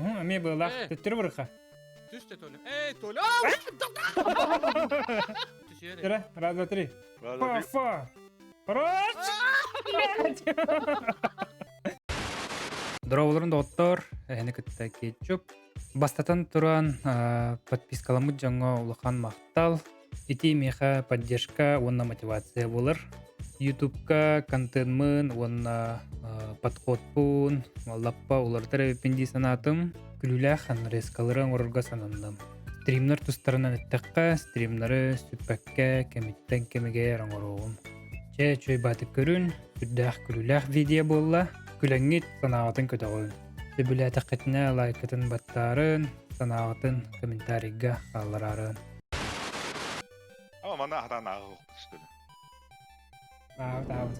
Эмиэ быылаах. Төттөрү бырыха. Түстэ Толя. Эй, Толя! Түсүөр. Раз, два, три. Фа-фа. Раз! Здороволорун доҕоттор, эһини кытта кетчуп. Бастатан туран, подпискаламмыт дьоҥҥо улахан махтал. Ити миэхэ поддержка уонна мотивация буолар. Ютубка контенмын уонна подходпун лаппа уларытар эбиппин дии санаатым. Күлүүлээх анрезкалары оҥорорго сананным. Стримнар тустарынан эттэххэ, стримнары сүппэккэ кэмиттэн кэмигэр оҥоруоҕум. Чэ, үчүгэй баатык көрүн, сүрдээх күлүүлээх видео буолла. Күлэҥҥит санааҕытын көтөҕүн. Сөбүлээтэххитинэ лайкытын баттаарын, санааҕытын комментарийга хааллараарын. Ама мана хатан ааҕы түстүлү. Аабыт аабыт.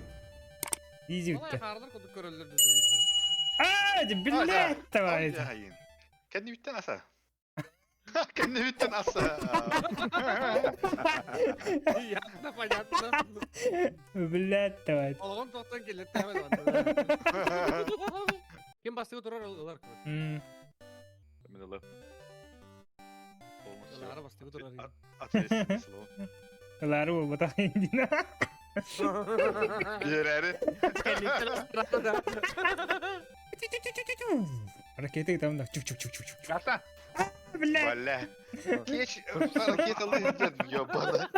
Изи Олай үттэ. хаарлар курдук көрөллөр дии дугуйду. Аа, биллээт давай. Кэннибиттэн аса. Кэннибиттэн аса. Ясно, понятно. Биллээт давай. Олоҕун тоқтон келлеттээбэт Ким бастыгы турар ылар кыбыт. Мен ылар. Ылаары бастыгы турар. Ылаары буолбатах индина. Биэрээри. Ракеты там да чук чук чук чук чук. Гата. Бля. Бля. Кеч ракеталы ёбана.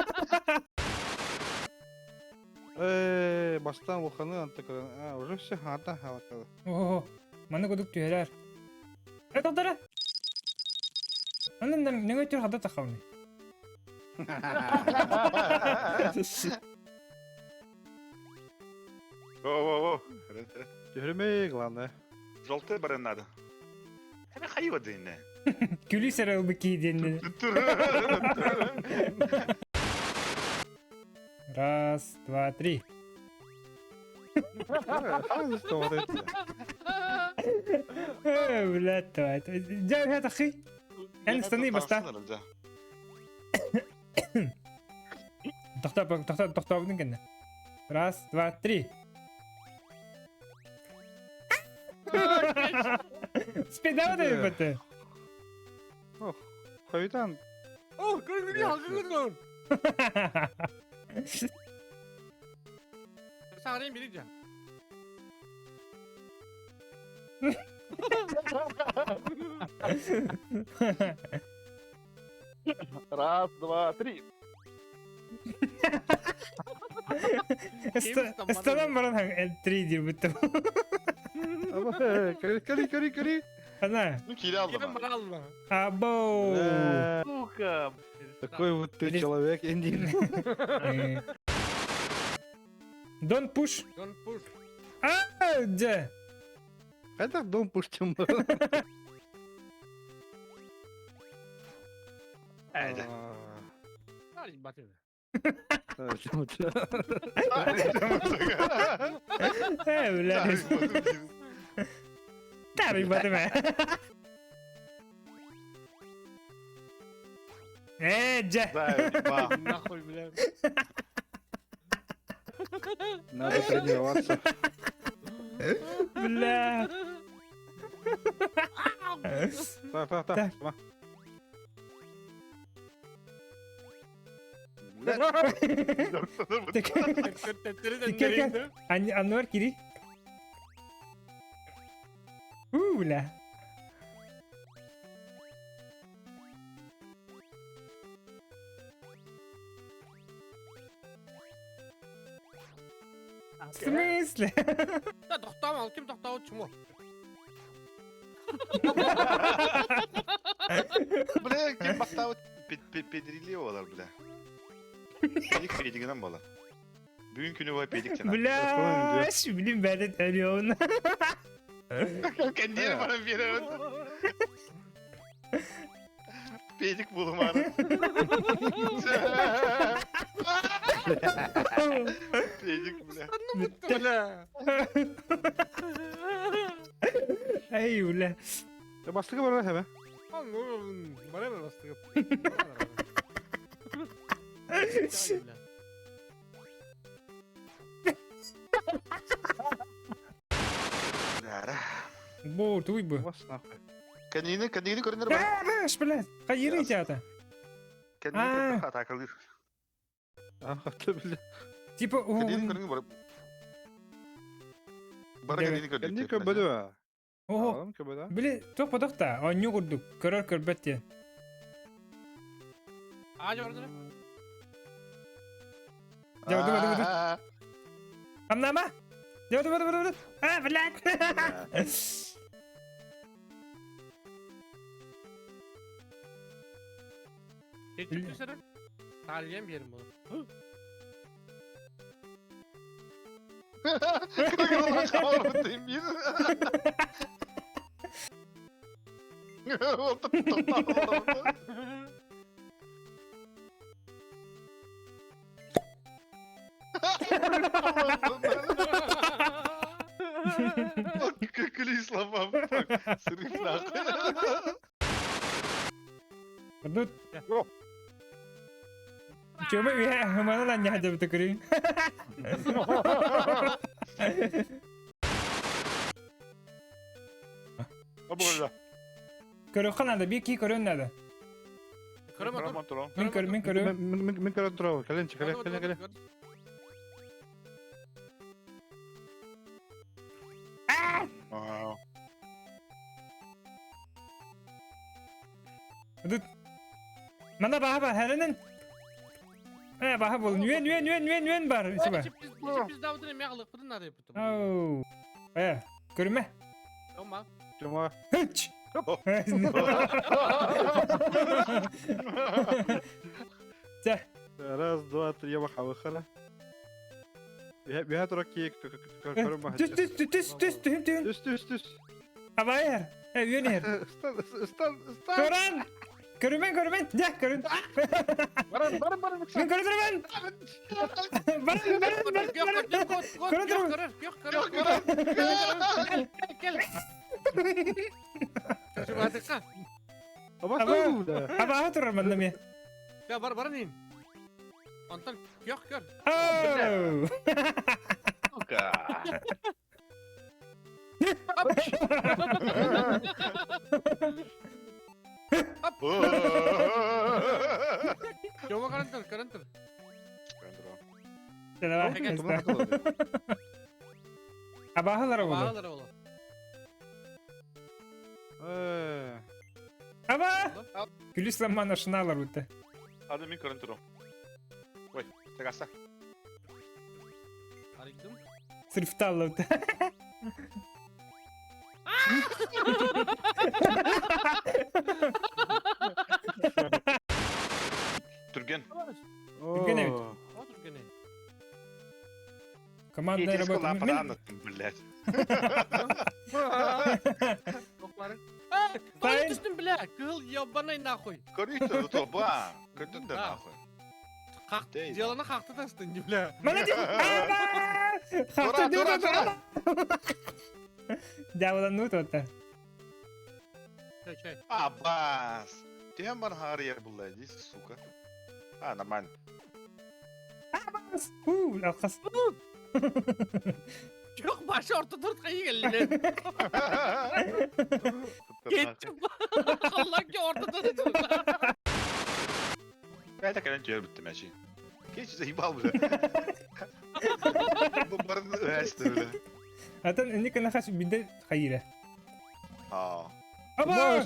Э, бастаан улаханы антыкыран. А, уже все, ата, халакалы. О, маны кудук түһэрэр. Э, талтара. Аннан нөҥө түр хада тахауны. О-о-о. Түһүрмэй, главное. Желтый баран надо. Эми хайыва дыйне. Күлүү сэрэл быки диэн. Раз, два, три. Блядь, давай. Дьэ, тахы. Эн станы баста. Тохтоо, тохтоо, тохтообутун кэннэ. Раз, два, три. Спидау да бөтө. Ох, хойутан. О, көргүнү алгыгын. Саарыйын били дьэ. Раз, два, три. Ыстанан баран три диир бүттүм. Кэри, кэри, кэри. Ана. Ну, кире алдым. Або. Сука. Такой вот ты человек, Индин. Don't push. Don't push. А, где? Это дом push Эйде. Э, бля. Тарик батыма. Э, дьэ. Нахуй, бля. Надо тренироваться. Бля. Так, так, так. Анвар кири. У, бля. В смысле? Да, тохтоом, ким тохтообут чмо. Бля, ким бастаабыт педрили олар, бля. Педик педигинен болар. Бүгүн күнү бой педик тена. Бля, блин, бәрет өрөөн. Кендири бара берет. Педик булумары. Педик, бля. Бля. Эй, бля. Бастыгы бар хәбә. Бара бер бастыгы. Бу, туй бу. Бас нахуй. Кэннигини, кэннигини көрүнэр бар. Баш, блядь. Хайыры театр. Кэннигини көрдөххө атаакалыыр. Ахта бля. Типа Кэннигини көрүҥ бар. Бары кэннигини көрдүк. Кэнни көрбөдү. Ого. Көрбөдү. Били туох бодох та, оонньуу курдук, көрөр көрбөт диэн. Аа жордура. Дьэ, ду, ду, ду. Амнама! Дьэ, ду, ду, ду, ду. А, блядь! Кетчүп түсірі. Талиям берім бұл. Күлі слова, сырых нахуй. Тут Чөмө үһэ манан анньаһа дебите көрүн. Көрөххө надо, бир кии көрүөн надо. Көрөм Мин көр, мин көрүөм. Мин көрөн турабын. Кэлин, кэлин, кэлин, кэлин. Тут Мана баха бар, хэрэнэн. Э, баха бол. Нүен, нүен, нүен, нүен, нүен бар. Ичи бар. Biz davudun emeği alıp надо yaptım. Оу. Э, көрүмэ. Ома. Тёма. Хыч. Чэ. Раз, два, три, я бахабыхара. Бэһэ турар киһи көрөн Түс, түс, түс, түс, түһүм, түһүм. Түс, түс, түс. Абайар. Э, үөн иһэр. Ыстан, ыстан, ыстан. Көрөн! Көрүмэн, көрүмэн! Дьэ, көрүн. Баран, баран, баран. Мин көрө турабын! Баран, баран, баран, баран! Көрө турабын! Кел. Чубатыкка. Аба, бля. Абаха турар манна мен. Я бар баран ин. Антон, көх көр. Оу! Жоба карантыр, карантыр. Чэ, давай. Абаһалар оҕолор. Бағалар ола. Э, Аба! Күлүс ламман ашынаалар бутта. Hadi min көрөн туру. Ой, тагаса. Арыйдым. Сырфталла бутта. Түрген. Түрген эбит. о. Отур гене. Командная работа. Мин Анаттым, блядь. Токлары. Эй, Тайын. түстүм бля. Кыл ебаный нахуй. Көрүйтө тоба. Көрдүн да нахуй. Как Дей. деланы какты тастын бля. Молодец! Аба! Хахта Тура, тура, дура дура! Дяволанут вот Чай, чай. Абас. Тем бар харьер блядь, сука. А, нормально. Ху, алқас. Жоқ, башы орта тұртқа егелді. Кетчүп. Аллах орта тұрт. Это кэлэн түһэр бүттүм әчи. Кеч заебал бля. Бу барын өһәсті бля. Атын инник нахас бидде хайыра. Аа. Аба!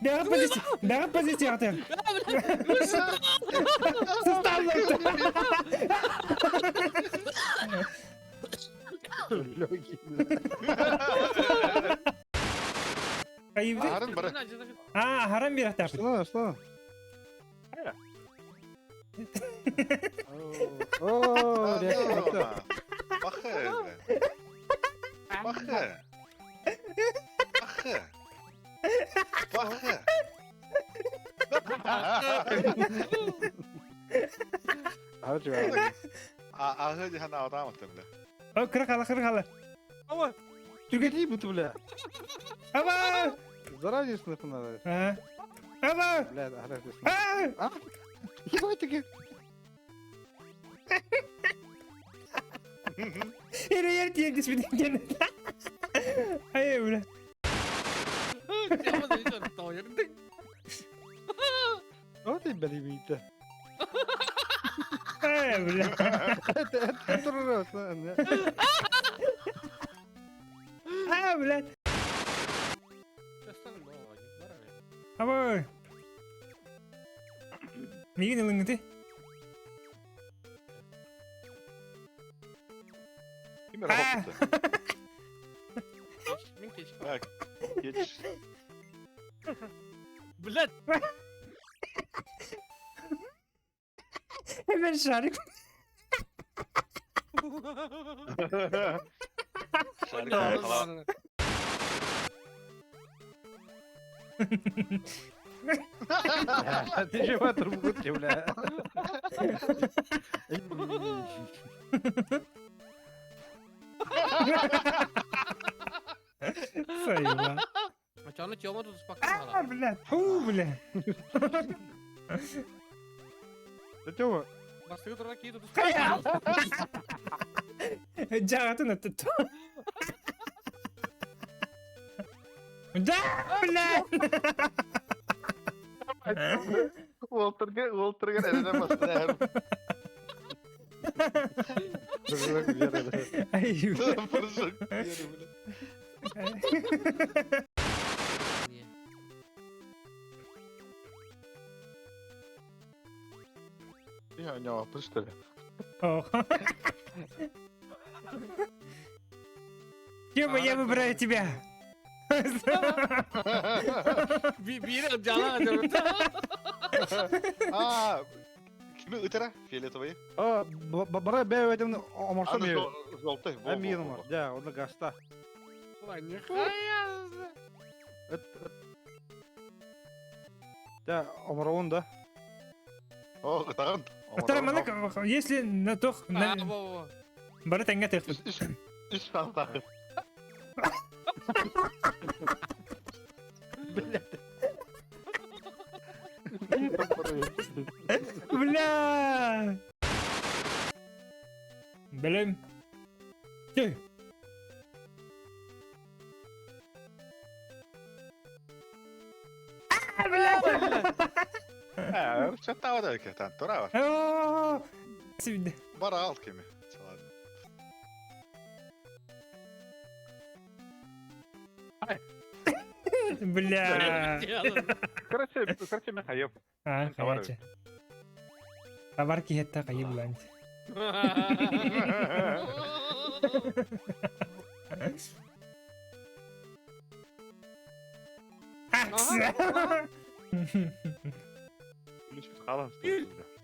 Бәғат позиция, бәғат позиция атын. Сысталла. Лёгкий, бля. Хайыбды. Арын бары. А, харам бир атапыт. Что, что? О, реакция. Бахы. Бахы. Бахы. Бахы. А, чё? А ағы дихан аутаматтым бля. О, кыра қала, кыра қала. Ама. Түргени буту, бля. Аба! Заранее сныху надо. А. Аба! Бля, ага, А! Ебать, таки. Эре ер тиен десмеден кен. Ай, бля. Вот и бэлимиитэ. Э, бля. Это турар. А, блядь. Абы. Мигин ылыҥыты. Ким эрэ хоппута. Мин кеч. Так, кеч. Блядь! Hemen шарик. Шарик хала. Ты же в трубку, бля. Сайба. Мачаны Тёма тут А, бля, фу, бля. Тёма. Бастыгы турар кии тут Дьаҕатын ыттыт. Да, бля! Уолтарга, уолтарга эрэнэ бастар. Ай, Прыжок. Я не что ли? Тёма, я выбираю тебя. Биир дьала А, кими ытара? Фиолетовый. А, бара бэйбэтим оморсом ее. Желтый. Амир умар. Да, он гаста. Да, оморовун да. О, ытаҕын. Ытара маннык, если на тох... Бары тэҥҥэ тыахпыт. Үс саастаах. Бля! Бэлэм. Ты. А, бля! Чаттаабат эбикэ, тантора бар. Сибидде. Бара ал кими. Бля. Короче, короче, мен хайып. А, хайачы. Табар киһетте хайы булант.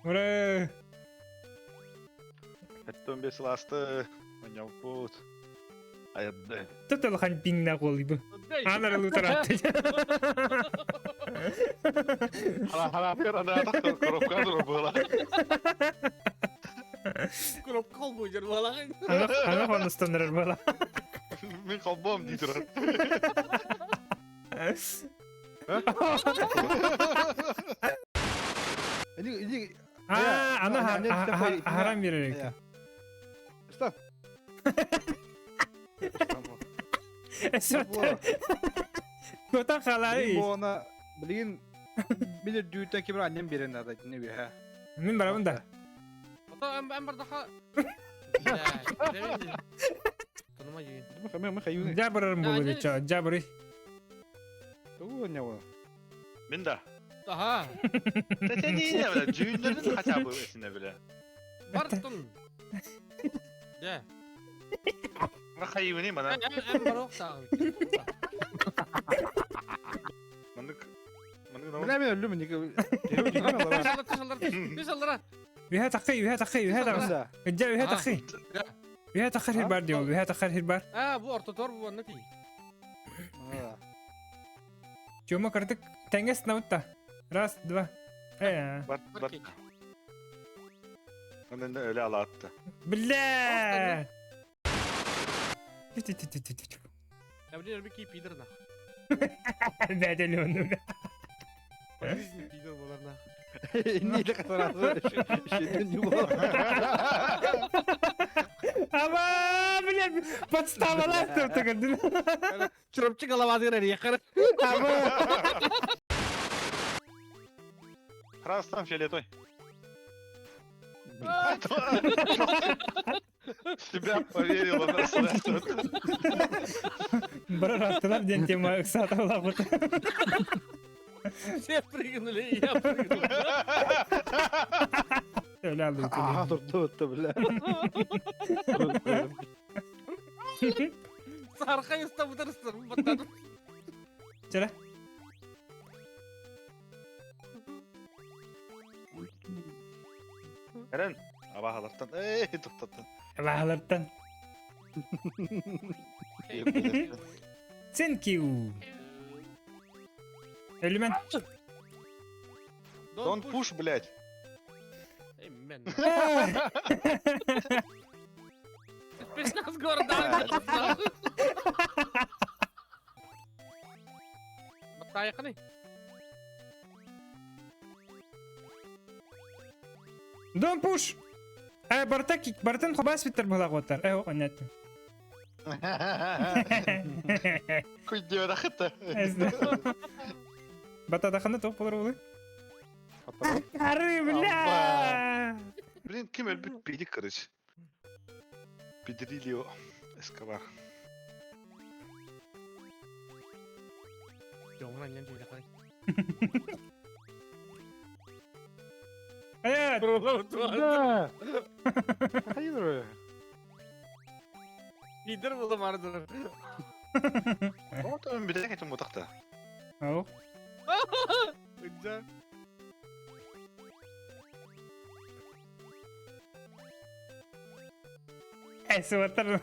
Ура! Эттон бес ласты. Маньяпут. Аядды. Тут улахан пиңна колыбы. Анар лутаратты. Хала хала бер ана коробка дур була. Коробка холбуйдер була. Ана хоностандар була. Мен холбом дей турар. А, ана харам берер. Стоп. Кота халай. Буона билигин билер дүүтэн кимир аннем берен надо не бе. Мин барабын да. Ото эм бардаха. Жабырым болу чо, жабыры. Тугу не бол. Мин да. Аха. Тетени бile, дьүүннэрин хотя бы эсине бile. Бартын. Де. Хайыбыны мана. Эм барок та. Мандык Мандык Бля мен өлүм ниге. Үһэ таххы, үһэ таххы, үһэ таххы. Дьэ үһэ таххы. Үһэ таххар хир бар диол, үһэ таххар хир бар. А, бу ортотор бу онна ти. Тёма кырдык тэҥэс наутта. Раз, два. Э. Бар, бар. Онон өлө алаатта. Бля! Я блин, ки пидор нах. Бәдел оны. По жизни пидор болар нах. Инни катарасы шеден юло. Ама, блядь, подставалар төгөндүн. Чурапчы головатыгар эрийэххэр. Ама. Красный фиолетовый. Тебя поверила на сразу. Барараттылар диэн тема ыксааталаабыт. Все прыгнули, и я прыгнул. Өлө алды. Аха турду өттө бля. Сархай ыстабытар ыстарым баттадым. Чара. Эрен, абаһалартан, эй, тоқтаттан. Абаһалартан. Thank you. Өлүмэн. Don't push, блядь. Эй, мен. Спецназ города. Баттайықыны. Don't push. Э, барта бартын хабас биттер була готтар. Э, оннеттим. Күйдеу рахыты. Батадаханы тоқ болар олы. Ары, бля! Блин, ким өлбүт педик, короче. Педрилио Эскобар. Жоңынан нен жейді. Э, Да. Хайыр. Лидер болым ардыр. Вот он бідек айтым бұтақты. Ау. Үнжа. Э, сываттар.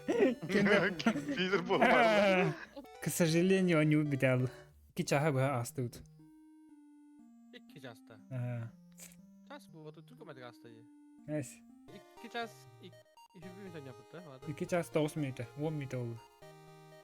Пидор болмады. К сожалению, они убедал. Кичаха быха астыут. 2 часта. Час bu otu Türk ömedik астайы. Эс. 2 час 2 минут yapıttı. 2 час 9 минута. 10 минута oldu.